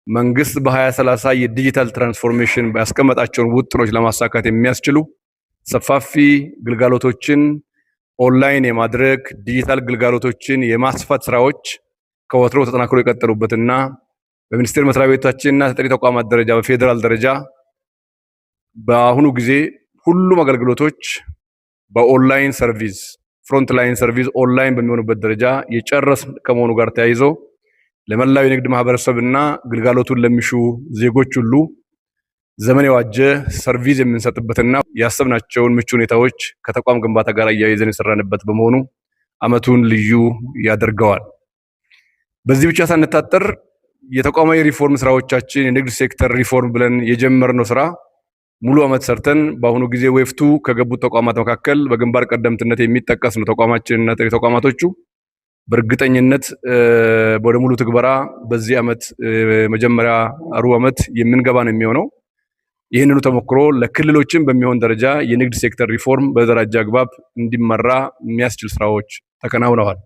መንግስት በ2030 የ digital transformation ያስቀመጣቸውን ውጥኖች ለማሳካት የሚያስችሉ ሰፋፊ ግልጋሎቶችን ኦንላይን የማድረግ፣ ዲጂታል ግልጋሎቶችን የማስፋት ስራዎች ከወትሮ ተጠናክሮ የቀጠሉበትና በሚኒስቴር መስሪያ ቤታችንና ተጠሪ ተቋማት ደረጃ፣ በፌዴራል ደረጃ በአሁኑ ጊዜ ሁሉም አገልግሎቶች በ online service፣ front line service online በሚሆኑበት ደረጃ የጨረስን ከመሆኑ ጋር ተያይዞ ለመላው የንግድ ማህበረሰብና ግልጋሎቱን ለሚሹ ዜጎች ሁሉ ዘመን የዋጀ service የምንሰጥበትና ያሰብናቸውን ምቹ ሁኔታዎች ከተቋም ግንባታ ጋር አያይዘን የሰራንበት በመሆኑ ዓመቱን ልዩ ያደርገዋል። በዚህ ብቻ ሳንታጠር የተቋማዊ ሪፎርም ስራዎቻችን፣ የንግድ ሴክተር ሪፎርም ብለን የጀመርነው ስራ ሙሉ ዓመት ሰርተን በአሁኑ ጊዜ wave 2 ከገቡት ተቋማት መካከል በግንባር ቀደምትነት የሚጠቀስ ነው ተቋማችንና ተቋማቶቹ። በእርግጠኝነት ወደ ሙሉ ትግበራ በዚህ ዓመት መጀመሪያ ሩብ ዓመት የምንገባ ነው የሚሆነው። ይህንኑ ተሞክሮ ለክልሎችም በሚሆን ደረጃ የንግድ ሴክተር ሪፎርም በተደራጀ አግባብ እንዲመራ የሚያስችል ስራዎች ተከናውነዋል።